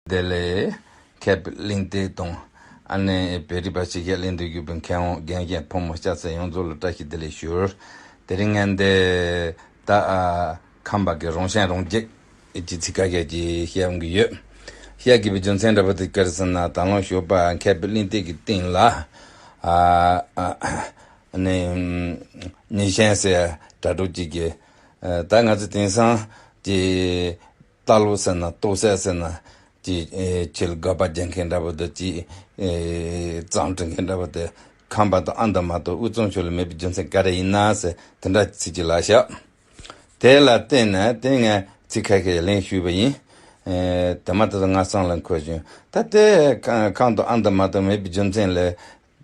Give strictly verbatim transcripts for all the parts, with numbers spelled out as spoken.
བདེ་ལེགས། མཁས་པའི་གླེང་སྟེགས་དང་། ཨ་ནི་བོད་རིག་པ་ཆེད་མཁས་གླེང་སྟེགས་ཞུ་བའི་མཁས་དབང་རྒན་གཞོན་ཕོ་མོ་སྐྱ་སེར་ཡོངས་རྫོགས་ལ་བཀྲ་ཤིས་བདེ་ལེགས་ཞུ། དེ་རིང་ངས་འདི་ད་ཨ་ཁམས་པ་གི་རང་གཞན་རང་རྒྱལ་གྱི་ཚིག་ཁ་ཤས་ཅིག་བཤད་ཡོང་གི་ཡོད། བཤད་དགོས་པའི་རྒྱུ་མཚན་འདྲ་པོ་དེ་ག་རེ་ཟེར་ན། ད་ལོ་ཞོགས་པ་མཁས་པའི་གླེང་སྟེགས་ཀྱི་སྟེང་ལ་ཨ་ཨ་ནི་ཉི་ཤན་ཟེར་དྲ་གྲོགས་ཅིག་གིས་ཨ་ད་ང་ཚོ་དེང་སང་གི་ལྟ་ལོག་ཟེར་ན་རྟོག་སད་ཟེར་ན་ཅིག་ཨེ་ཁྱེད་ལ་དགག་པ་རྒྱག་མཁན་འདྲ་པོ་དང་ཅིག་ཨེ་བརྩམས་སྤྲོད་མཁན་འདྲ་པོ་དེ་ཁམས་པ་དང་ཨ་མདོ་མ་གཏོགས་དབུས་གཙང་ཕྱོགས་ལ་མེད་པའི་རྒྱུ་མཚན་ག་རེ་ཡིན་ན་ཟེར་དེ་འདྲ་ཚིག་ཅིག་ལབ་ཤག་དེ་ལ་བརྟེན་ནས་དེ་ངས་ཚིག་ཁ་ཤས་ལན་ཞུས་པ་ཡིན། ཨེ་དེ་མ་ཐག་ཏུ་ང་བསམ་ལ་འཁོར་བྱུང་། ད་ལྟའི་ཁམས་དང་ཨ་མདོ་མ་གཏོགས་མེད་པའི་རྒྱུ་མཚན་ལ་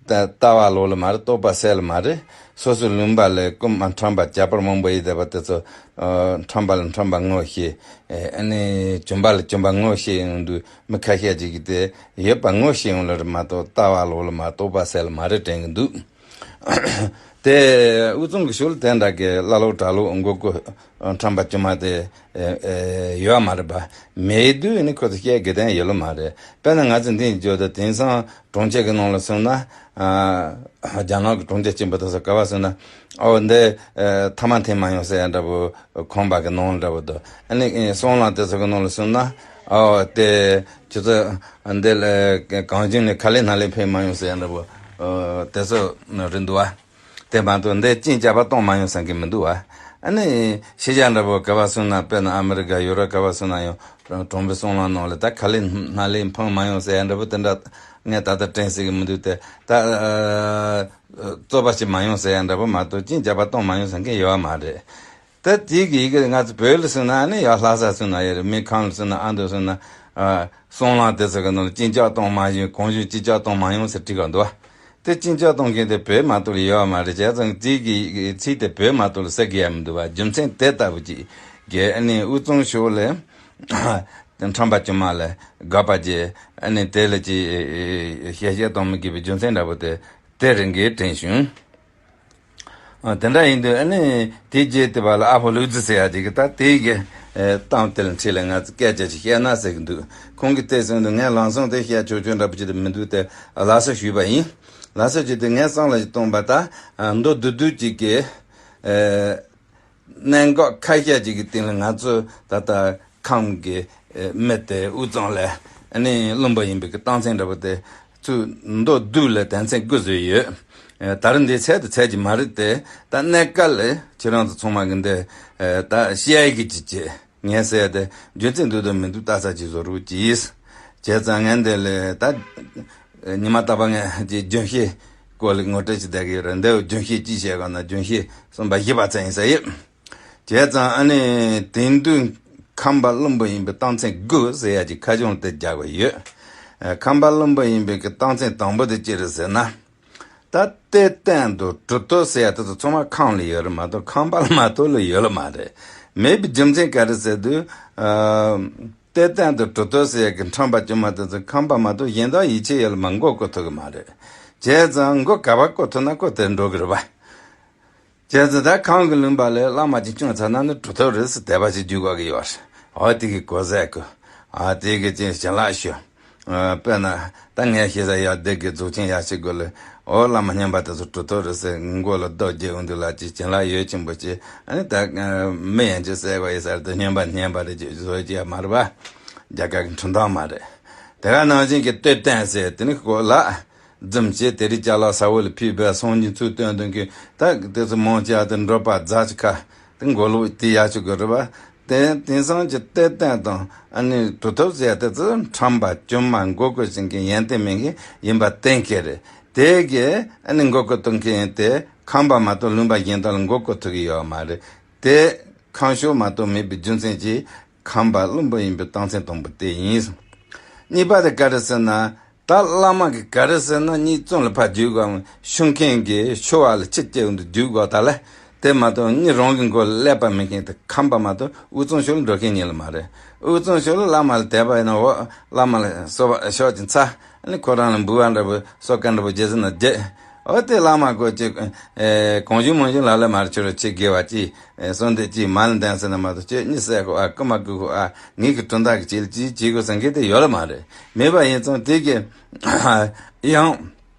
ད་ལྟ་བ་ལོག་ལ་མ་རེད། རྟོག་པ་སད་ལ་མ་རེད། སོ་སོའི་ལུང་པ་ལ་རྐུན་མ་ཁྲམ་པ་ཇག་པ་མང་པོ་ཡོད་བསྡད་པ་དེ་ཚོ་ཨ་ཁྲམ་པ་ལ་ཁྲམ་པ་ངོ་ཤེས། ཨེ་ཨ་ནི་བྱོན་པ་ལ་བྱོན་པ་ངོ་ཤེས་ཡོང་དུས་མི་ཁ་ཤས་ཅིག་གིས་དེ་ཡོད་པ་ངོ་ཤེས་ཡོང་ལ་རེད་མ་གཏོགས་ལྟ་བ་ལོག་ལ་མ་རྟོག་པ་སད་ལ་མ་རེད་དྲན་གི་འདུག་དེ་དབུས་གཙང་གི་ཕྱོགས་ལ་དེ་འདྲ་གི་ཀླ་ཀློ་གྲྭ་ལོག་མགོ་སྐོར་ཁྲམ་པ་དཀྱུས་མ་དེ་ཨེ་ཨེ་ཡོད་མ་རེད་པ། མེད་དུས་ནི་ཁོ་ཚོ་བཤད་དགོས་དོན་ཡོད་ལོ་མ་རེད། དཔེར་ན་ང་ཚོ་འདི་འཇོག་དུས་དེང་སང་གྲོང་ཁྱེར་གི་ནང་ལ་སོང་ན་ཨ་རྒྱ་ནག་གི་གྲོང་ཁྱེར་ཆེན་པོ་དེ་ཚོ་ག་པར་སོང་ན་ཨོ་འདི་ཨེ་ཐ་མག་འཐེན་མ་ཡོང་ཟེར་ཡ་འདྲ་པོ། ཁང་པ་གི་ནང་ལ་འདྲ་པོ་དང་ཨ་ནི་ཨེ་སོང་ལམ་དེ་ཚོ་གི་ནང་ལ་སོང་ན་ཨོ་དེ་ཁྱོད་ཚོ་འདི་ལ་གང་བྱུང་ནས་ཁ་ལག་སྣ་ལག་འཕེན་མ་ཡོང་ཟེར་ཡ་འདྲ་པོ་ཨོ་དེ་ཚོ་རེད་འདུག་བ། དེ་མ་གཏོགས་འདི་གཅིན་སྐྱག་པ་གཏོང་མ་ཡོང་བསམ་གི་མི་འདུག་བ། ཨ་ནི་ཤེས་བྱ་འདྲ་པོ་ག་པར་སོང་ན་དཔེར་ན་ཨ་མི་རི་ཀ་ཡུ་རོབ་ག་པར་སོང་ན་ཡང་གྲོང་པའི་སོང་ལམ་ནང་ལ་ད་ཁ་ལག་སྣ་ལག་འཕེན་མ་ཡོང་ཟེར་ཡ་འདྲ་པོ་དེ་འདྲ་ངས་ད་ལྟ་དྲན་སྲིད་གི་མི་འདུག་སྟེ། ད་རྩོད་པ་བྱེད་མ་ཡོང་ཟེར་ཡ་འདྲ་པོ་མ་གཏོགས་གཅིན་སྐྱག་པ་གཏོང་མ་ཡོང་ཟེར་མཁན་ཡོད་བ་མ་རེད། ད་དེ་གི་ཡི་གེ་ང་ཚོ་བོད་ལ་སོང་ན་ནི་ཡང་ལྷ་ས་སོང་ན་ཡོད་རེད། སྨན་ཁང་ལ་སོང་ན་ཨ་མདོ་སོང་ན་ཨ་སོང་ལམ་དེ་ཚོ་གི་ནང་ལ་གཅིན་སྐྱག་གཏོང་མ་ཡོང་གང་བྱུང་གཅིན་སྐྱག་གཏོང་མ་ཡོང་ཟེར་བྲིས་ག་འདུག་བ། དེ་གཅིན་སྐྱག་གཏོང་མཁན་དེ་བོད་མ་གཏོགས་ལ་ཡོད་བ་མ་རེད། བྱས་ཙང་དེ་གི་ཡི་གེ་ཚིག་དེ་བོད་མ་གཏོགས་ལ་ཟེར་གི་ཡ་མི་འདུག་བ། རྒྱུ་མཚན་དེ་ལྟ་བུ་ཅིག་གི་ཨ་ནི་དབུས་གཙང་ཕྱོགས་ལ་ཁྲམ་པ་དཀྱུས་མ་ལ་དགག་པ་བྱས་ཨ་ནི་དེ་ལ་ཅིག་ཤེས་བྱ་གཏོང་མི་དགོས་པའི་རྒྱུ་མཚན་འདྲ་པོ་དེ་དེ་རེད་འགའི་དྲན་བྱུང་། ཨ་དེ་འདྲ་ཡིན་དུས་ཨ་ནི་དེའི་རྗེས་དེ་བ་ལ་ཨ་ཕོ་ལུག་རྫི་ཟེར་ཡ་ཅིག་གིས་ད་དེའི་གི་ཨེ་གཏམ་དེ་ལ་འཁྲིས་ལ་ང་ཚོ་སྐད་ཆ་ཅིག་བཤད་ན་ཟེར་གི་འདུག་ཁོང་གིས་དེ་གསུངས་དུས་ངས་ལམ་སང་དེ་བཤད་ཆོག་ཆོག་འདྲ་པོ་ཅིག་ཏུ་མི་འདུག་སྟེ་ལགས་སོ་ཞུས་པ་ཡིན། ལགས་སོ་ཅིག་དེ་ངས་བསམ་ལ་ཅིག་གཏོང་པ་ད་ཨ་མདོ་བསྡུས་བསྡུས་ཅིག་གི་ཨེ་གནད་འགག་ཁ་ཤས་ཅིག་གི་སྟེང་ལ་ང་ཚོ་ད་ལྟ་ཁམས་ཀྱི་ཨེ་མི་དེ་དབུས་གཙང་ལ་ཨ་ནི་བློན་པོ་ཡིན་པའི་གི་རྟགས་མཚན་འདྲ་པོ་དེ་ཚུར་མདོ་བསྡུས་ལ་དོན་ཚན་དགུ་བཟོས་ཡོད། ཨེ་ད་རེས་འདི་ཚད་དུ་ཚད་ཀྱི་མ་རེད་དེ། ད་གནས་སྐབས་ལ་ཁྱེད་རང་ཚོ་ཚང་མ་གི་འདི་ཨེ་ད་བཤད་ཀྱི་ཅིག་བྱེད། ངས་ཟེར་ཏེ་རྒྱུ་མཚན་འདུག་དང་མི་འདུག་ལྟ་ས་ཅིག་བཟོ་རོགས་གྱིས། བྱས་ཙང་ངས་འདི་ལས་ད་ཉི་མ་རྟག་པར་ངས་ཀྱི་རྒྱུན་ཤེས་སྐོར་ལ་ངོ་སྤྲོད་ཅིག་བསྡད་ཀྱི་ཡོད་རེད། འདི་རྒྱུན་ཤེས་ཅིག་བཤད་དགོས་ན་རྒྱུན་ཤེས་གསུམ་པ་བཞི་པ་ཚན་ཡིན་ས་ཡོད། བྱས་ཙང་ཨ་ནི་དེང་དུས་ཁམས་པ་བླུན་པོ་ཡིན་པའི་རྟགས་མཚན་དགུ་ཟེར་ཡ་ཅིག་ཁ་བྱང་དེ་རྒྱག་པ་ཡོད། ཨ་ཁམས་པ་བླུན་པོ་ཡིན་པའི་གི་རྟགས་མཚན་དང་པོ་དེ་ཅི་རེད་ཟེར་ན། ད་གཏེར་སྟོན་དང་གྲུབ་ཐོབ་ཟེར་ཡ་དེ་ཚོ་ཚང་མ་ཁམས་ལ་ཡོད་རེད་མ་གཏོགས་ཁམས་པ་ལ་མ་གཏོགས་ལ་ཡོད་ལ་མ་རེད། མེད་པའི་རྒྱུ་མཚན་ག་རེ་ཟེར་དུས་ཨ་གཏེར་སྟོན་དང་གྲུབ་ཐོབ་ཟེར་ཡ་གི་ཁྲམ་པ་དཀྱུས་མ་དེ་ཚོ་ཁམས་པ་མ་གཏོགས་གཞན་དག་ཡིད་ཆེས་ཡོད་ལ་མ་མགོ་སྐོར་ཐུབ་གི་མ་རེད། བྱས་ཙང་མགོ་ག་པར་སྐོར་ཐུབ་ན་སྐོར་དེར་འགྲོ་གི་རེད་པ། བྱས་ཙང་ད་ཁམས་ཀྱི་ལུང་པ་ལ་བླ་མ་ཅིག་བསྐྱངས་ཚར་ན་ནི་གྲུབ་ཐོབ་རེད་ཟེར་དད་པ་ཞིག་འཇུག་དགོས་ཀྱི་ཡོད་རེད། འོ་དེ་གི་གོ་ཟས་གོ། ཨ་དེ་གི་ཅིག་བྱིན་རླབས་ཞུ། ཨ་དཔེར་ན་ད་ངས་ཤེས་ས་ཡ་དེ་གི་རྫོགས་ཆེན་ཡ་ཆེ་དགོས་ལ། འོ་བླ་མ་སྙན་པ་དེ་ཚོ་གྲུབ་ཐོབ་རེད་ཟེར་མགོ་ལ་རྡོ་རྒྱག་འོང་དུས་ལ་ཅིག་བྱིན་རླབས་ཡོད་ཆེན་པོ་ཅིག་ཨ་ནི་ད་མི་ཡན་ཆད་གསལ་བ་ཡིན་ས་རེད་དེ་སྙན་པ་སྙན་པ་རེད་ཅེས་བཟོ་ཅིག་ཡ་མ་རེད་པ། རྒྱ་གར་གི་འཁྲུན་ཐང་མ་རེད། དེ་ག་ནང་བཞིན་གྱི་གཏེར་སྟོན་ཟེར་དེ་ནི་གོ་ལ། རྫུན་བྱས་དེ་རིང་ཅ་ལག་ས་འོག་ལ་ཕུད་པའི་སང་ཉིན་ཚུར་བཏོན་གཏོང་གི་ད་དེ་ཚོ་མང་ཆེ་བ་དེ་འབྲོག་པ་རྫ་ཆུ་ཁ་དེ་མགོ་ལོག་དེ་ཡག་ཆུ་དགོས་རེད་པ། དེ་དེང་སང་གི་གཏེར་སྟོན་དང་ཨ་ནི་གྲུབ་ཐོབ་ཟེར་ཡ་དེ་ཚོ་ཁྲམ་པ་དཀྱུས་མ་མགོ་སྐོར་ཞིག་གི་ཡོན་ཏན་མེད་མཁན་ཡིན་པ་གཏན་འཁེལ་རེད། དེ་གི་ཨ་ནི་མགོ་སྐོར་གཏོང་མཁན་དེ་ཁམས་པ་མ་གཏོགས་ལུང་པ་གཞན་དག་ལ་མགོ་སྐོར་ཐུབ་ཀྱི་ཡོད་མ་རེད། དེ་ཁམས་ཕྱོགས་མ་གཏོགས་མེད་པའི་རྒྱུ་མཚན་གྱིས་ཁམས་པ་བླུན་པོ་ཡིན་པའི་རྟགས་མཚན་དང་པོ་དེ་ཡིན། གཉིས་པ་དེ་ག་རེ་ཟེར་ན། ད་བླ་མ་གིས་ག་རེ་ཟེར་ན་གཉིས་བཙོན་ལ་ཕར་བརྒྱུག་དགོས། ཤོང་མཁན་གྱིས་ཤོར་བ་ལ་ཆུ་སྐྱེལ་འདུག་བརྒྱུག་དགོས་ད་ལ། དེ་མ་གཏོགས་གཉིས་རང་གི་མགོ་ལ་ཀླད་པ་མེད་མཁན་དེ་ཁམས་པ་མ་གཏོགས་དབུས་གཙང་ཕྱོགས་ལ་འགྲོ་མཁན་ཉིད་ལ་མ་རེད། དབུས་གཙང་ཕྱོགས་ལ་བླ་མ་ལ་དད་པ་ཡིན་ན་འོ་བླ་མ་ལ་གསོལ་བ་ཤོག་ཅིག་འཚལ། ཨ་ནི་ཁོ་རང་ལ་འབུལ་བ་འདྲ་པོ་གསོལ་ཁ་འདྲ་པོ་རྒྱག་ཟེར་ན་རྒྱག་འོ་དེ་བླ་མ་གོ་ཅིག་ཨེ་གང་བྱུང་མང་བྱུང་ལ་ལ་མར་ཁྱོད་ར་ཆེ་དགེ་བ་ཅིག་ཨེ་གསོལ་འདེབས་ཅིག་མ་ལ་འདང་ཟེར་ན་མ་གཏོགས་ཁྱོད་གཉིད་སད་ཁོ་ཨ་རྐུ་མ་རྐུ་ཁོ་ཨ་ངེད་ཀྱི་གྲུབ་མཐའ་གི་ཆེད་ལ་ཅིག་བྱེད་དགོས་ཟེར་མཁན་དེ་ཡོད་ལ་མ་རེད། མེད་པ་ཡིན་ཙང་དེ་གི་ཡང་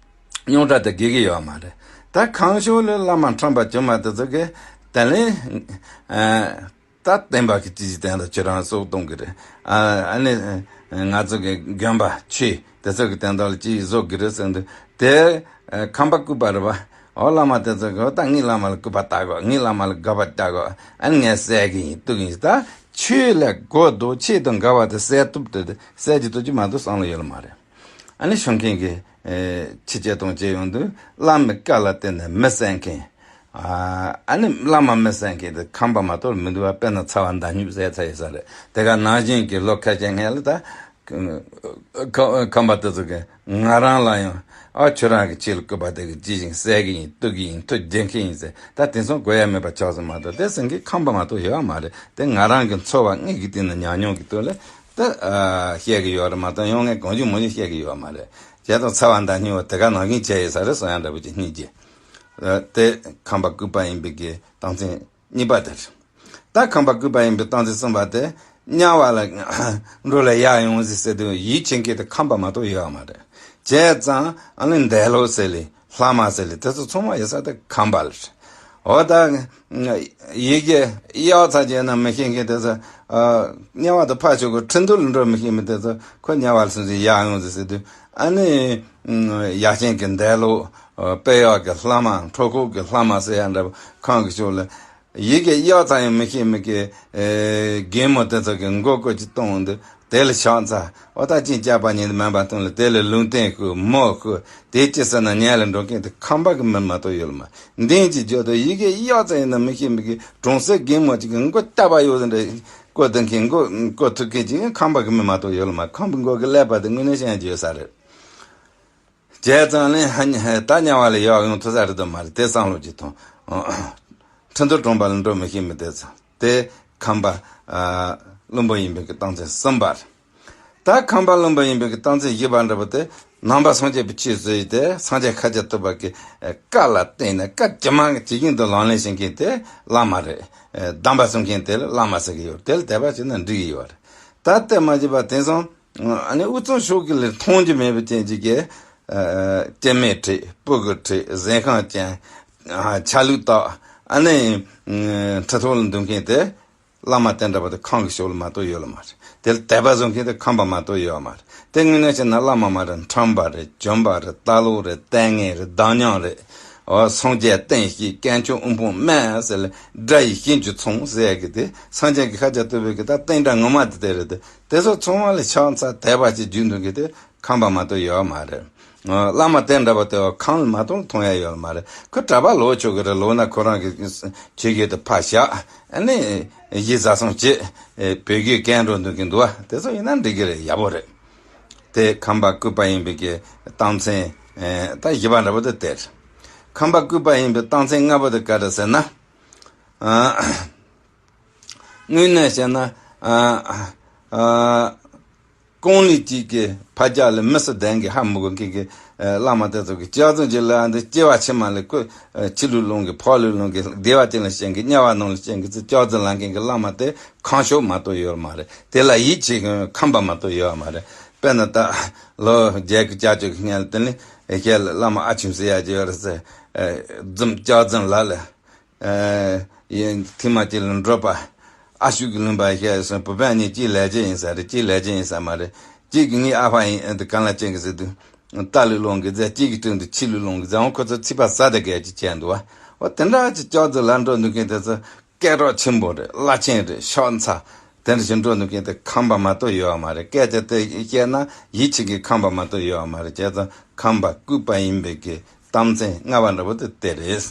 རྙོག་དྲ་དེ་དགེ་གི་ཡོད་མ་རེད། ད་ཁམས་ཕྱོགས་ལ་བླ་མ་ཁྲམ་པ་བྱུང་མ་དེ་ཚོ་གི་དེ་ལན་ཨ། ད་བསྟན་པ་གི་ཅི་ཞིག་བསྟན་ད་ཁྱེད་རང་སྲོག་གཏོང་གི་རེད། ཨ་ཨ་ནི་ང་ཚོ་གི་དགོན་པ་ཆོས་དེ་ཚོ་གི་བསྟན་དོན་ལ་ཅི་ཞིག་བཟོ་གི་རེད་ཟེར་འདུག་དེ་ཁམས་པ་སྐུད་པ་རེད་པ། འོ་བླ་མ་དེ་ཚོ་གི་ད་ངའི་བླ་མ་ལ་སྐུད་པ་བཏགས་གོ། ངའི་བླ་མ་ལ་དགའ་བ་བཏགས་གོ། ཨ་ནི་ངས་བསད་གི་ཡིན་གཏུག་གི་ཡིན། ད་ཆོས་ལ་གོ་འདུག་ཆོས་དང་འགལ་བ་དེ་བསད་ཐུབ་དེ་བསད་ཀྱི་ཐུབ་ཀྱི་མ་གཏོགས་བསམ་བློ་ཡོད་ལ་མ་རེད། ཨ་ནི་ཤོང་མཁན་གྱི་ཨེ་ཕྱི་རྒྱལ་དུ་བྱས་ཡོང་དུས་བླ་མའི་བཀའ་ལ་བརྟེན་ནས་མི་བསད་མཁན། ཨ་ནི་བླ་མ་མི་བསད་མཁན་དེ་ཁམས་པ་མ་གཏོགས་མི་འདུག་བ། དཔེར་ན་ཚ་བ་མདའ་སྨྱུག་བསད་ཚར་ཡོད་ས་རེད། དེ་ག་ནང་བཞིན་གྱི་ལོ་ཁ་ཤས་སྔོན་ལ་ད་ཁམས་པ་དེ་ཚོ་གི་ང་རང་ལ་ཡང་ཨ་ཁྱོད་རང་གི་ཆེད་ལ་སྐུད་པ་དེ་གི་ཅི་བཞིན་བསད་གི་ཡིན་གཏུག་གི་ཡིན་མཐུ་རྒྱག་མཁན་ཡིན་ཟེར། ད་དེ་ཚོ་དགོས་ཡ་མེད་པ་ཆགས་སོང་མ་གཏོགས་དེ་ཟེར་མཁན་ཁམས་པ་མ་གཏོགས་ཡོད་བ་མ་རེད། དེ་ང་རང་གི་འཚོ་བ་དངོས་ཀྱི་སྟེང་ན་ཉམས་མྱོང་གི་སྟེང་ལ་ད་ཨ་བཤད་གི་ཡོད་རེད་མ་གཏོགས་ཡང་ངས་གང་བྱུང་མང་བྱུང་བཤད་གི་ཡོད་མ་རེད། བྱས་ཙང་ཚ་བ་མདའ་སྨྱུག་བ་དེ་ག་ནང་བཞིན་བྱས་ཡོད་ས་རེད། གསུང་ཡག་འདྲ་པོ་ཅིག་སྙིང་རྗེ། ཨ་དེ་ཁམས་པ་སྐུད་པ་ཡིན་པའི་གི་རྟགས་མཚན་གཉིས་པ་དེ་རེད། ད་ཁམས་པ་སྐུད་པ་ཡིན་པའི་རྟགས་མཚན་གསུམ་པ་དེ་དམྱལ་བ་ལ་འགྲོ་ལ་ཡར་ཡོང་ཟིག་ཟེར་དུས་ཡིད་ཆེས་མཁན་དེ་ཁམས་པ་མ་གཏོགས་ཡོད་མ་རེད། བྱས་ཙང་ཨ་ནི་འདས་ལོག་ཟེར་ལེ་ལྷ་མ་ཟེར་ལེ་དེ་ཚོ་ཚང་མ་ཡོད་ས་དེ་ཁམས་པ་ལ་རེད། འོ་ད་ཡི་གེ་གཡག་ཚ་རྒྱས་ན་མི་ཤེས་མཁན་དེ་ཚོ་ཨ་དམྱལ་བ་དུ་ཕར་ཞོག་གི་ཁྲི་འདུལ་ལ་འགྲོ་མི་ཤེས་མི་དེ་ཚོ་ཁོ་དམྱལ་བ་ལ་སོང་ཟིག་ཡར་ཡོང་ཟིག་ཟེར་དུས་ཨ་ནི་ཡ་ཆེན་གྱི་འདས་ལོག་དཔེ་གཡོག་གི་ལྷ་མ་འཕྲོ་ཁོག་གི་ལྷ་མ་ཟེར་ཡ་འདྲ་པོ་ཁམས་ཀྱི་ཕྱོགས་ལ། ཡི་གེ་གཡག་ཚ་ཡང་མི་ཤེས་མི་གི་ཨེ་རྒན་མོ་དེ་ཚོ་གི་མགོ་སྐོར་གྱི་གཏོང་འདུག་དེ་ལ་ཕྱག་འཚལ། འོ་ད་ཅིག་སྐྱག་པ་ཉིད་དུ་མིན་པ་སྟོན་ལ་དེ་ལ་ལུང་བསྟན་ཞུ་མོ་ཞུ་དེ་ཅི་ཟེར་ན་ཉལ་ལ་འགྲོ་མཁན་དེ་ཁམས་པ་གི་མི་མ་གཏོགས་ཡོད་ལ་མ། འདི་ཅིག་བརྗོད་དུ་ཡི་གེ་གཡག་ཚ་ཡིན་ན་མི་ཤེས་མི་གི་གྲོང་གསེབ་རྒན་མོ་ཅིག་གི་མགོ་སྐྱག་པ་ཡོད་ཟེར་འདྲ་སྐོར་དུ་མཁན་མགོ་སྐོར་ཐུབ་མཁན་ཅིག་ཁམས་པ་གི་མི་མ་གཏོགས་ཡོད་ལ་མ། ཁམས་པའི་མགོ་གི་ཀླད་པ་དེ་དངོས་གནས་བཤད་རྒྱུ་ཡོད་ས་རེད། བྱས་ཙང་ལན་ཧ་ཉ་ཧ་ད་དམྱལ་བ་ལ་ཡར་ཡོང་ཐུབ་ས་རེད་དམ་མ་རེད་དེ་བསམ་བློ་ཅིག་ཐོངས། ཁྲི་འདུལ་གྲོང་པ་ལ་འགྲོ་མི་ཤེས་མི་དེ་ཚོ་དེ་ཁམས་པ་ཨ་བླུན་པོ་ཡིན་པའི་གི་རྟགས་མཚན་གསུམ་པ་རེད། ད་ཁམས་པ་བླུན་པོ་ཡིན་པའི་གི་རྟགས་མཚན་བཞི་པ་འདྲ་པོ་དེ་ནང་པ་སངས་རྒྱས་པའི་ཆོས་བཟོས་ཡི་དེ་སངས་རྒྱས་ཤཱཀྱ་ཐུབ་པ་གི་བཀའ་ལ་བརྟེན་ནས་བཀའ་ཇི་མ་ཇི་བཞིན་དུ་ལག་ལེན་བྱེད་མཁན་དེ་བླ་མ་རེད། གདམས་པ་སྩོལ་མཁན་དེ་ལ་བླ་མ་ཟེར་གི་ཡོད། དེ་ལ་དད་པ་བྱས་ན་འགྲིག་གི་ཡོད་རེད། ད་དེ་མ་བྱས་པ་དེང་སང་ཨ་ནི་དབུས་གཙང་ཕྱོགས་ཀྱི་ལས་མཐོང་རྒྱུ་མེད་པའི་རྐྱེན་གྱིས་ཀྱི་ཨ་སྐྱེ་དམན་ཁྲིད་སྤུ་གུ་ཁྲིད་གཟན་ཁང་ཅན་ཆ་ལུགས་དག་ཨ་ནི་ཁྲི་ཐོག་ལ་འདུག་མཁན་དེ་བླ་མ་དེ་འདྲ་པོ་དེ་ཁམས་ཀྱི་ཕྱོགས་ལ་མ་གཏོགས་ཡོད་ལ་མ་རེད། དེ་ལ་དད་པ་བཟོ་མཁན་དེ་ཁམས་པ་མ་གཏོགས་ཡོད་མ་རེད། དེ་དངོས་གནས་བྱས་ན་བླ་མ་མ་རེད། ཁྲམ་པ་རེད། བྱོན་པ་རེད། རྟ་ལོག་རེད། ལྟས་ངན་རེད། བདག་ཉམས་རེད། འོ་སངས་རྒྱས་བསྟན་བཤིག་དཀོན་མཆོག་དབུལ་ཕོངས་དམན་ཟེར་ལ་དགྲ་ཡི་གཤིན་རྗེ་ཚང་ཟེར་ཡ་གི་དེ་སངས་རྒྱས་ཀྱི་ཤཱཀྱ་ཐུབ་པའི་གི་ད་བསྟན་དགྲ་ངོ་མ་དེ་དེ་རེད་དེ། དེ་ཚོ་ཚང་མ་ལ་ཕྱག་འཚལ་དད་པ་ཅིག་རྒྱུག་འདུག་གི་དེ་ཁམས་པ་མ་གཏོགས་ཡོད་མ་རེད། བླ་མ་དེ་འདྲ་པོ་དེ་ཁམས་ལ་མ་གཏོགས་མཐོང་ཡ་ཡོད་མ་རེད། ཁོ་གྲྭ་པ་ལོག་ཆོག་གི་རེད། ལོག་ན་ཁོ་རང་གི་ཆོས་བརྒྱུད་དེ་ཕར་བཞག་ཨ་ནི་གཞི་བཟའ་ཚང་བྱེད་བོད་བརྒྱུད་སྐད་འགྲོ་འདུག་གི་འདུག་བ། དེ་ཚོ་ཡིན་ན་འགྲིག་གི་རེད། ཡག་པོ་རེད། དེ་ཁམས་པ་སྐུད་པ་ཡིན་པའི་གི་རྟགས་མཚན་ད་བཞི་པ་འདྲ་པོ་དེ་དེ་རེད། ཁམས་པ་སྐུད་པ་ཡིན་པའི་རྟགས་མཚན་ལྔ་པོ་དེ་ག་རེ་ཟེར་ན། དངོས་གནས་བཤད་ན། གང་ལས་ཅིག་གི་ཕ་རྒྱ་ལ་མི་སུ་ལྡན་གི་ཧ་མི་གོ་མཁན་གི་བླ་མ་དེ་ཚོ་གི་སྐྱག་རྫུན་གྱི་ལ་འདི་སྐྱེ་བ་ཕྱི་མ་ལ་ཁོ་ཕྱི་ལུས་སློང་གི་ཕོ་ལུས་སློང་གི་བདེ་བ་ཅན་ལ་ཤེས་གི་དམྱལ་བ་ནང་ལ་ཤེས་གི་ཚུལ་སྐྱག་རྫུན་ལ་མཁན་གི་བླ་མ་དེ་ཁམས་ཕྱོགས་མ་གཏོགས་ཡོད་མ་རེད། དེ་ལ་ཡིད་ཆེས་གི་ཁམས་པ་མ་གཏོགས་ཡོད་མ་རེད། དཔེར་ན་ད་ལོ་བརྒྱད་ཀྱི་ལྕགས་ཀྱོག་གི་སྔན་ལ་དེ་ནི་ཤེས་ལ་བླ་མ་ཨ་ཆུང་ཟེར་ཡ་ཅིག་ཡོད་རེད་ཟེར། རྫུན་སྐྱག་རྫུན་ལ་ལ། ཡིན་ཐེངས་མ་གཅིག་ལ་འགྲོ་པ་ཨ་ཤུག་གི་ལུང་པ་ཤེས་སོང་། བུ་སྤུན་གཉིས་གཅིག་ལས་བྱེད་ཡིན་ས་རེད། གཅིག་ལས་བྱེད་ཡིན་ས་མ་རེད། གཅིག་གིས་ངའི་ཨ་ཕ་ཡིན་ཨ་འདི་གང་ལ་ཅན་གི་ཟེར་དུས་རྟ་ལུག་སློང་གི་ཟེར། གཅིག་གིས་དྲུང་དུ་ཁྱི་ལུག་སློང་གི་ཟེར། འོང་ཁོ་ཚོ་ཚིག་པ་ཟ་དེ་གས་ཅིག་བྱས་འདུག་བ། འོ་དེ་འདྲ་ཅིག་སྐྱག་རྫུན་ལ་འགྲོ་འདུག་མཁན་དེ་ཚོ་སྐད་གྲགས་ཆེན་པོ་རེད། བླ་ཆེན་རེད། ཕྱག་འཚལ་དེ་འདྲ་ཞིག་འགྲོ་འདུག་མཁན་དེ་ཁམས་པ་མ་གཏོགས་ཡོད་མ་རེད། སྐད་ཆ་དེ་བཤད་ན་ཡིད་ཆེས་ཀྱི་ཁམས་པ་མ་གཏོགས་ཡོད་མ་རེད། བྱས་ཙང་ཁམས་པ་སྐུད་པ་ཡིན་པའི་གི་རྟགས་མཚན་ལྔ་པ་འདྲ་པོ་དེ་དེ་རེད།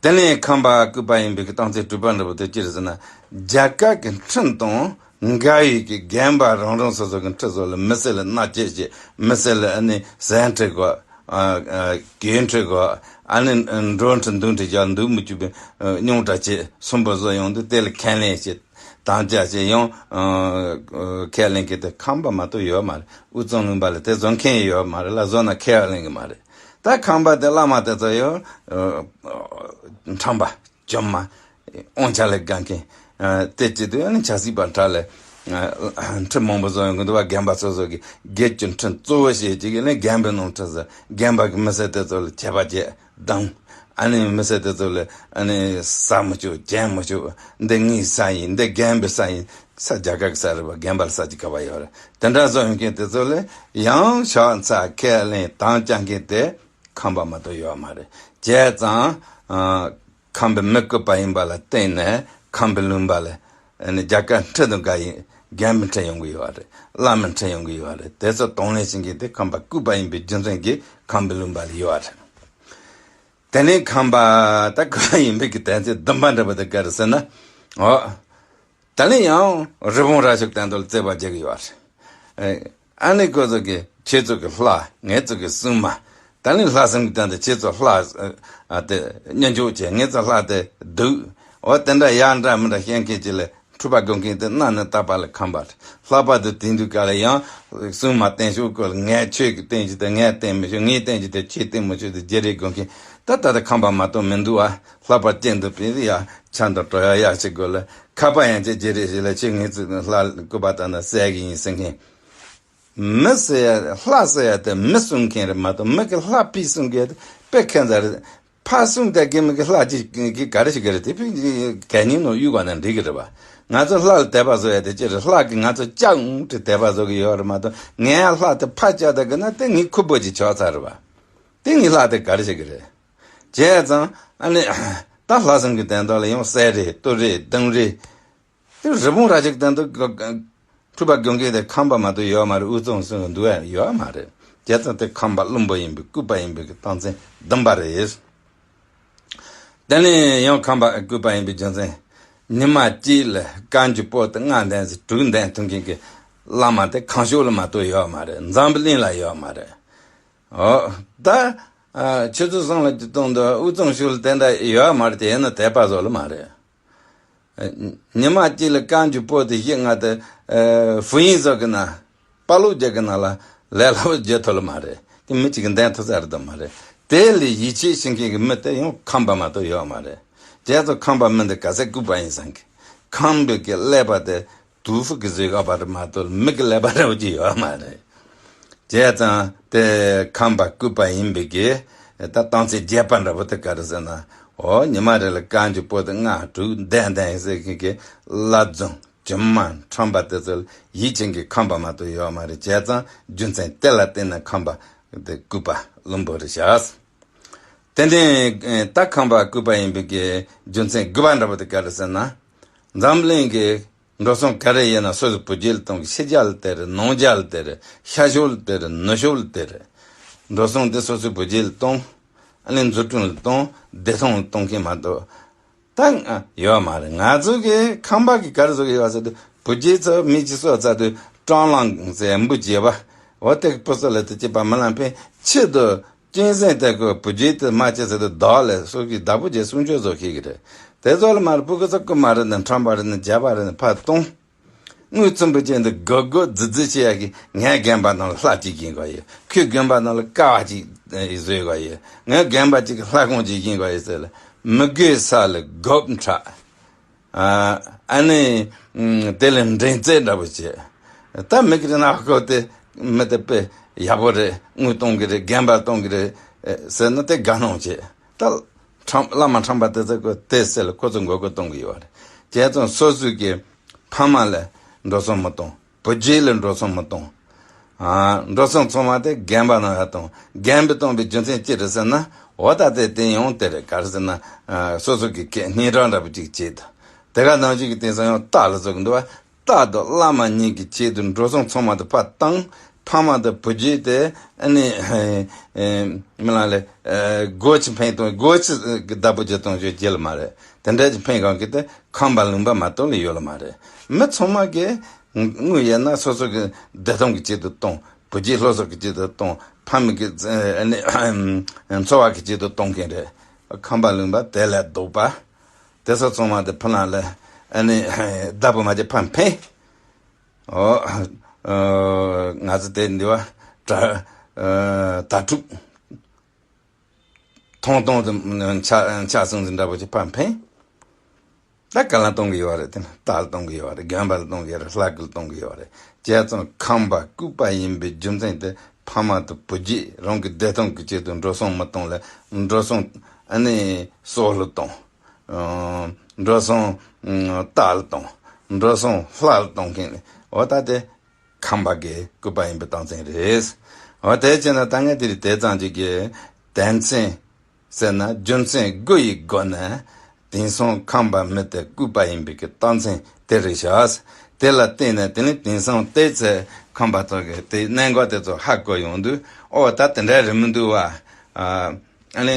དེ་ནས་ཁམས་པ་སྐུད་པ་ཡིན་པའི་གི་རྟགས་མཚན་དྲུག་པ་འདྲ་པོ་དེ་ཅི་རེད་ཟེར་ན། རྒྱ་གར་གྱི་ཁྲིམས་དང་འགལ་བའི་གི་རྒན་པ་རང་རང་སོ་སོ་གི་ཁྲི་ཚོ་ལ་མི་སེར་ལ་མནར་གཅོད་བྱེད། མི་སེར་ལ་ཨ་ནི་ཟན་ཁྲིད་དགོས། ཨ་ཨ་གོས་ཁྲིད་དགོས། ཨ་ནི་འགྲོ་ཁྲིད་འདུག་ཁྲིད་རྒྱག་འདུག་མི་བཅུག་པའི་རྙོག་དྲ་བྱེད། སུན་པོ་བཟོ་ཡོང་དུས་དེ་ལ་ཁས་ལེན་བྱེད། དམ་བཅའ་བྱེད་ཡང་ཁས་ལེན་གི་དེ་ཁམས་པ་མ་གཏོགས་ཡོད་མ་རེད། དབུས་གཙང་ལུང་པ་ལ་དེ་བཟོ་མཁན་ཡོད་མ་རེད་ལ། བཟོ་ན་ཁས་ལེན་གི་མ་རེད། ད་ཁམས་པ་དེ་བླ་མ་དེ་ཚོ་ཡང་ཁྲམ་པ་བཅོམ་མ་དབང་ཆ་ལས་དགའ་མཁན། དེ་བྱེད་དུས་ཡང་ཆབ་སྲིད་པ་འདྲ་ལས་ཁྲི་མང་པོ་བཟོ་ཡོང་གི་འདུག་བ། རྒན་པ་སོ་སོ་གི་དགེ་བཅུ་ཁྲི་གཙོ་བོ་བྱེད་ཅིག་གི་ནི་རྒན་པའི་ནང་ཁྲི་ཟེར། རྒན་པ་གི་མི་སེར་དེ་ཚོ་ལ་ཆད་པ་བཅད་བསྡམས། ཨ་ནི་མི་སེར་དེ་ཚོ་ལ་ཨ་ནི་ཟ་མི་ཆོག་གྱོན་མི་ཆོག་འདི་ངའི་ས་ཡིན། འདི་རྒན་པའི་ས་ཡིན། ས་རྒྱ་གར་གྱི་ས་རེད་པ། རྒན་པ་ལ་ས་ཅིག་ག་པར་ཡོད་རེད། དེ་འདྲ་བཟོ་ཡོང་མཁན་དེ་ཚོ་ལ་ཡང་ཕྱག་འཚལ་ཁས་ལེན་དམ་བཅའ་མཁན་དེ་ཁམས་པ་མ་གཏོགས་ཡོད་མ་རེད། བྱས་ཙང་ཨ་ཁམས་པའི་མི་བཀུག་པ་ཡིན་པ་ལ་བརྟེན་ནས་ཁམས་པའི་ལུང་པ་ལ་ཨ་ནི་རྒྱ་གར་ཁྲི་དང་འགའ་ཡིན་རྒན་པའི་ཁྲི་ཡོང་གི་ཡོད་རེད། བླ་མའི་ཁྲི་ཡོང་གི་ཡོད་རེད། དེ་ཚོ་གདོང་ལེན་བྱེད་མཁན་དེ་ཁམས་པ་བཀུག་པ་ཡིན་པའི་རྒྱུ་མཚན་གྱིས་ཁམས་པའི་ལུང་པ་ལ་ཡོད་རེད། དེ་ནས་ཁམས་པ་ད་བཀུག་པ་ཡིན་པའི་གི་དོན་ཚན་བདུན་པ་འདྲ་པོ་དེ་ག་རེ་ཟེར་ན། འོ། ད་ནི་ཡང་རི་བོང་རྭ་ཅོ་གི་སྟེང་དུ་རྩོད་པ་རྒྱག་གི་ཡོད་རེད། ཨ་ནི་ཁོ་ཚོ་གི་ཁྱེད་ཚོ་གི་ལྷ། ངེད་ཚོ་གི་སྲུང་མ། ད་ནི་ལྷ་སྲུང་གི་སྟེང་དུ་ཁྱེད་ཚོ་ལྷ་ཨ་དེ་མཉེས་འཇོག་བྱས། ངེད་ཚོ་ལྷ་དེ་སྡུག་འོ་དེ་འདྲ་ཡ་འདྲ་མི་འདྲ་བཤད་མཁན་ཅིག་ལ་འཁྲུལ་པ་སྒོམ་མཁན་དེ་གནའ་ནས་རྟག་པ་ལ་ཁམས་པ་རེད། ལྷག་པར་དུ་དེང་དུས་སྐབས་ལ་ཡང་སྲུང་མ་བསྟེན་ཕྱོགས་སྐོར་ལ་ངས་ཁྱོད་ཀྱི་བསྟེན་རྒྱུ་དེ་ངས་བསྟེན་མི་ཆོག་ངས་བསྟེན་རྒྱུ་དེ་ཁྱེད་བསྟེན་མི་ཆོག་དེ་བརྗེ་རེས་སྒོམ་མཁན་ད་ད་ལྟ་ཁམས་པ་མ་གཏོགས་མི་འདུག་ཨ། ལྷག་པར་གཅིག་འདུག་པས་ཡ་ཆ་འདྲ་འགྲོ་ཡ་ཡག་ཅིག་དགོས་ལ། ཁ་པར་ཡང་ཅིག་བརྗེ་རེས་ཞིག་ལ་ཁྱེད་ངེད་ཚོ་ལྷ་སྐུ་པར་བཏང་ན་གསལ་གི་ཡིན་ཟེར་མཁན། མི་ཟེར་ཡ་ལྷ་ཟེར་ཡ་དེ་མི་སྲུང་མཁན་རེད་མ་གཏོགས་མི་གི་ལྷ་ཕི་སྲུང་མཁན་དེ་དཔེ་ཁེ་མཚར་རེད། ཕ་སྲུང་དེ་གི་མི་གི་ལྷ་ཅིག་གི་ག་རེ་ཞིག་གི་རེད། དེ་ཕི་གད་སྙིགས་ནང་གཡུག་པ་ན་འགྲིག་གི་རེད་པ། ང་ཚོ་ལྷ་ལ་དད་པ་བཟོ་ཡ་དེ་ཅི་རེད། ལྷ་གི་ང་ཚོ་ལྕགས་འུ་དེ་དད་པ་བཟོ་གི་ཡོད་རེད་མ་གཏོགས་ངའི་ལྷ་དེ་ཕ་ལྕགས་དེ་གི་ན་དེ་ངའི་ཁུ་བོ་ཅིག་ཆགས་ཚར་རེད་པ། དེ་ངའི་ལྷ་དེ་ག་རེ་ཞིག་གི་རེད། བྱས་ཙང་ཨ་ནི་ད་ལྷ་སྲུང་གི་དོན་དག་ལ་ཡང་གསེར་རེད། རྡོ་རེད། གདུང་རེད། དེ་རི་བོང་རྭ་ཅོ་གི་དོན་དག་འཁྲུལ་པ་སྒོམ་མཁན་དེ་ཁམས་པ་མ་གཏོགས་ཡོད་མ་རེད། དབུས་གཙང་སྲུང་གི་འདུག་ཡ་ཡོད་མ་རེད། བྱས་ཙང་དེ་ཁམས་པ་བླུན་པོ་ཡིན་པའི་བཀུག་པ་ཡིན་པའི་གི་རྟགས་མཚན་བདུན་པ་རེད། དེ་ནས་ཡང་ཁམས་པ་བཀུག་པ་ཡིན་པའི་རྒྱུ་མཚན། ཉི་མ་གཅིག་ལ་རྐང་རྒྱུ་པོ་ཏི་ལྔ་འདོན་ཟེར་དྲུག་འདོན་ཐུབ་མཁན་གྱི་བླ་མ་དེ་ཁམས་ཕྱོགས་ལ་མ་གཏོགས་ཡོད་མ་རེད། འཛམ་བུ་གླིང་ལ་ཡོད་མ་རེད། ཨོ། ད། ཨ། ཁྱེད་ཚོ་སང་ལ་གཏོང་དུ་དབུས་གཙང་ཕྱོགས་ལ་དེ་འདྲ་ཡོད་མ་རེད། དེ་ཡིན་ན་དད་པ་བཟོ་ལ་མ་རེད། ཨ། ཉི་མ་གཅིག་ལ་རྐང་རྒྱུ་པོ་ཏི་བཞི་ལྔ་དེ། ཨ། ཧྥུ་ཡིན་ཟོ་གི་ན། པ་ལོ་རྒྱག་གི་ན་ལ་ལས་སླ་པོ་བརྗོད་ཐུབ་ལ་མ་རེད། དེ་མི་གཅིག་གི་འདོན་ཐུབ་ས་རེད་དམ་མ་རེད། དེ་ལས་ཡིད་ཆེས་བྱེད་མཁན་གྱི་མི་དེ་ཡང་ཁམས་པ་མ་གཏོགས་ཡོད་མ་རེད། བྱས་ཙང་ཁམས་པ་མི་འདི་ག་ཚད་ལྐུགས་པ་ཡིན་ཟེར་གི། ཁམས་པའི་གི་ཀླད་པ་དེ་དུ་ཧྥུ་གི་བཟོས་ཡོད་པ་རེད་མ་གཏོགས་མི་གི་ཀླད་པ་འདྲ་བོ་ཅིག་ཡོད་མ་རེད། བྱས་ཙང་དེ་ཁམས་པ་ལྐུགས་པ་ཡིན་པའི་གི་ད་རྟགས་མཚན་བརྒྱད་པ་འདྲ་བོ་དེ་ག་རེ་ཟེར་ན། འོ། ཉི་མ་རེ་ལ་རྐང་རྒྱུ་པོ་ཏི་ལྔ་དྲུག་འདོན་འདོན་ཟེར་མཁན་གྱི་བླ་བཙོང་དྲི་མ་ཁྲམ་པ་དེ་ཚོ་ལ་ཡིད་ཆེས་མཁན་ཁམས་པ་མ་གཏོགས་ཡོད་མ་རེད། བྱས་ཙང་རྒྱུ་མཚན་དེ་ལ་བརྟེན་ནས་ཁམས་པ་དེ་ལྐུགས་པ་བླུན་པོ་རེད་བཞག། དེ་ནས་ད་ཁམས་པ་ལྐུགས་པ་ཡིན་པའི་གི་རྒྱུ་མཚན་དགུ་པ་འདྲ་བོ་དེ་ག་རེ་ཟེར་ན། འཛམ་གླིང་གི་འགྲོ་སོང་ག་རེ་ཡིན་ན་སོ་སོའི་བུ་རྒྱུད་ལ་གཏོང་གི། ཕྱི་རྒྱལ་ལ་དེ་རེད། ནང་རྒྱལ་ལ་དེ་རེད། ཤར་ཕྱོགས་ལ་དེ་རེད། ནུབ་ཕྱོགས་ལ་དེ་རེད། འགྲོ་སོང་དེ་སོ་སོའི་བུ་རྒྱུད་ལ་གཏོང་། ཨ་ནི་འཛུགས་སྐྲུན་ལ་གཏོང་། བདེ་ཐང་ལ་གཏོང་མཁན་མ་གཏོགས་ད་ཡོད་མ་རེད། ང་ཚོ་གི་ཁམས་པ་གི་ག་རེ་བཟོ་གི་ཡོད་ཟེར་དུས་བུ་རྒྱུད་ཚོ་མི་གཅིག་གསོ་ཚར་དུས་སྤྲང་ལང་ཟེར་འབུ་བྱེད་པ། འོ། དེ་གི་སྤུ་སོ་ལ་དེ་སྐྱེས་པ་མི་ལ་ཕན་ཆེད་དུ། གཅན་གཟན་དེ་ཁོ་བུ་རྒྱུད་དེ་མ་སྐྱེས་ཚེ་དེ་བདག་ལས་སོ་གི་བདག་པོ་བྱས་སྲུང་སྐྱོབ་བཟོ་ཤེས་ཀྱི་རེད། དེ་ཚོ་ལ་མར་སྤུ་གུ་ཚོ་རྐུན་མ་རེད་ན་ཁྲམ་པ་རེད་ན་རྒྱབ་པ་རེད་ན་ཕར་གཏོང་། དངུལ་ཚིམ་པོ་ཅན་དེ་དགོད་དགོད་རྫི་རྫི་བྱེད་ཡ་གི། ངའི་རྒན་པ་ནང་ལ་ལྷ་གཅིག་ཡིན་དགོས་ཡོད། ཁོའི་རྒན་པ་ནང་ལ་ཀ་བ་གཅིག་བཟོས་དགོས་ཡོད། ངའི་རྒན་པ་གཅིག་གི་ལྷ་ཁང་གཅིག་ཡིན་དགོས་ཡོད་ཟེར་ལ། མི་དགོས་ས་ལ་དགོད་ཁྲ། ཨ་ནི་དེ་ལས་འགྲན་རྩོད་འདྲ་པོ་བྱེད། ད་མི་གི་ནག་ཁོ་དེ་མི་དེ་དཔེ་ཡག་པོ་རེད། དངུལ་གཏོང་གི་རེད། རྒན་པ་གཏོང་གི་རེད་ཟེར་ན་དེ་དགའ་སྣང་བྱེད། ད་ཁྲམ་བླ་མ་ཁྲམ་པ་དེ་ཚོ་གོ་དེ་ཟེར་ལ་ཁོ་ཚོ་མགོ་སྐོར་གཏོང་གི་ཡོད་རེད། བྱས་ཙང་སོ་སོའི་གི་ཕ་མ་ལ་འགྲོ་སོང་མི་གཏོང་། བུ་རྒྱུད་ལ་འགྲོ་སོང་མི་གཏོང་། ཨ། འགྲོ་སོང་ཚང་མ་དེ་རྒན་པ་ནང་ཡར་གཏོང་། རྒན་པས་གཏོང་བའི་རྒྱུ་མཚན་ཅི་རེད་ཟེར་ན། འོ། ད་དེ་དེ་ཡང་དེ་རེད། ག་རེ་ཟེར་ན། ཨ། སོ་སོ་གི་ཁེ་སྙན་གྲགས་འདྲ་པོ་ཅིག་བྱེད་དོ། དེ་ག་ནང་བཞིན་གྱི་དེང་སང་ཡང་རྟ་ལ་བཟོ་གི་འདུག་བ། རྟ་དང་བླ་མ་གཉིས་ཀྱི་ཆེད་དུ་འགྲོ་སོང་ཚང་མ་དེ་ཕར་བཏང་། ཕ་མ་དང་བུ་རྒྱུད་དེ་ཨ་ནི་མི་ལ་ལས་སྒོ་ཕྱི་འཕེན་གཏོང་། སྒོ་ཕྱི་གི་བདག་པོ་བྱེད་གཏོང་ཞོར་བྱེད་ལ་མ་རེད། དེ་འདྲ་ཅིག་འཕེན་གང་གི་དེ་ཁམས་པ་ལུང་པ་མ་གཏོགས་ལ་ཡོད་ལ་མ་རེད། མི་ཚང་མ་གི་དངུལ་ཡོད་ན་སོ་སོ་གི་བདེ་ཐང་གི་ཆེད་དུ་གཏོང་། བུ་རྒྱུད་སློབ་གསོ་གི་ཆེད་དུ་གཏོང་། ཕ་མ་གི་ཨ་ནི་འཚོ་བ་གི་ཆེད་དུ་གཏོང་མཁན་རེད། ཁམས་པ་ལུང་པ་དེ་ལས་ལྡོག་པ། དེ་ཚོ་ཚང་མ་དེ་ཕུ་ལང་ལ་ཨ་ནི་བདག་པོ་མ་བྱེད་ཕར་འཕེན། ཨོ། ཨ། ང་ཚོ་དེ་འདི་བ་དྲ། ཨ། དྭ་ཕྲུག་ཁོང་སྟོང་དུ་ཆ་ཆ་སོང་ཟིན་འདྲ་པོ་ཅིག་ཕར་འཕེན། ད་ག་ལ་གཏོང་གི་ཡོད་རེད། དེ་ན་རྟ་ལ་གཏོང་གི་ཡོད་རེད། དགོན་པ་ལ་གཏོང་གི་ཡོད་རེད། ལྷ་སྐུ་ལ་གཏོང་གི་ཡོད་རེད། བྱས་ཙང་ཁམས་པ་ལྐུགས་པ་ཡིན་པའི་རྒྱུ་མཚན་དེ། ཕ་མ་དང་བུ་རྒྱུད་རང་གི་བདེ་ཐང་གི་ཆེད་དུ་འགྲོ་སོང་མི་གཏོང་ལ། འགྲོ་སོང་ཨ་ནི་སྲོག་ལ་གཏོང་། ཨ་འགྲོ་སོང་ཨ་རྟ་ལ་གཏོང་། འགྲོ་སོང་ལྷ་ལ་གཏོང་མཁན་ནི་འོ་ད་དེ་ཁམས་པ་གི་ལྐུགས་པ་ཡིན་པའི་རྟགས་མཚན་རེད། འོ་དེ་བྱས་ན་ད་ངས་དེ་རིང་དེ་ཙམ་ཅིག་གི་དོན་ཚན། ཟེར་ན་རྒྱུ་མཚན་དགུ་ཡི་སྒོ་ནས་དེང་སང་ཁམས་པ་མི་དེ་ལྐུགས་པ་ཡིན་པའི་གི་རྟགས་མཚན་དེ་རེད་ཤག། དེ་ལ་བརྟེན་ནས་དེ་ནི་དེང་སང་བལྟས་ཚེ་ཁམས་པ་ཚོ་གི་དེ་གནད་འགག་དེ་ཚོ་ཧ་གོ་ཡོང་དུས། ཨོ་ད་དེ་འདྲ་རེད་མི་འདུག་བ། ཨ་ནི་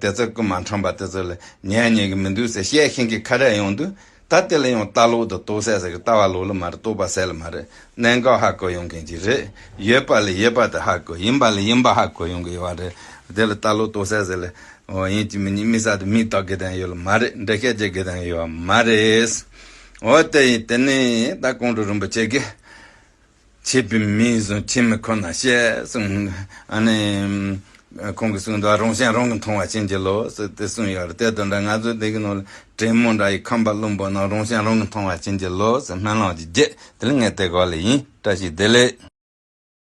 དེ་ཚོ་རྐུ་མ་ཁྲམ་པ་དེ་ཚོ་ལ་ཉན་ཉན་གི་མི་འདུག་ཟེར་བཤད་ཤེས་མཁན་ག་རེ་ཡོང་དུས། ད་དེ་ལ་ཡང་ལྟ་ལོག་དང་རྟོགས་སད་ཟེར་གི། ལྟ་བ་ལོག་ལ་མ་རེད། རྟོགས་པ་སད་ལ་མ་རེད། གནད་འགག་ཧ་གོ་ཡོང་མཁན་ཅིག་རེད། ཡོད་པ་ལ་ཡོད་པ་དེ་ཧ་གོ། ཡིན་པ་ལ་ཡིན་པ་ཧ་གོ་ཡོང་གི་ཡོད་པ་རེད། དེ་ལ་ལྟ་ལོག་རྟོགས་སད་ཟེར་ལ། འོ་ཡིན་གཅིག་མིན་གཉིས་མི་ས་དེ་མིང་བཏགས་དགོས་དོན་ཡོད་ལ་མ་རེད། འགྲེལ་བཤད་བྱེད་དགོས་དོན་ཡོད་པ་མ་རེད། འོ་དེ་ཡིན། དེ་ནས་ད་ཀོང་སྤྲུལ་རིན་པོ་ཆེ་གིས་ཆད་པའི་མིང་བཟུང་ཆད་མི་ཁོ་ན་བཤད་གསུངས། ཨ་ནི་ཁོང་གིས་གསུངས་འདུག། རང་སེམས་རང་གིས་མཐོང་བ་ཅན་གྱི་ལོ་ཟེར་དེ་གསུངས་ཡོད་རེད། དེ་དང་འདྲ་ང་ཚོ་འདི་གི་ནང་ལ་དྲེད་མོང་འདྲ་ཡི་ཁམས་པ་བླུན་པོ་རྣམས་རང་སེམས་རང་གིས་མཐོང་བ་ཅན་གྱི་ལོ་ཟེར་སྨོན་ལམ་གྱི་རྒྱས། དེ་ལ་ངས་དེ་ག་ལ་ཡིན། བཀྲ་ཤིས་བདེ་ལེགས།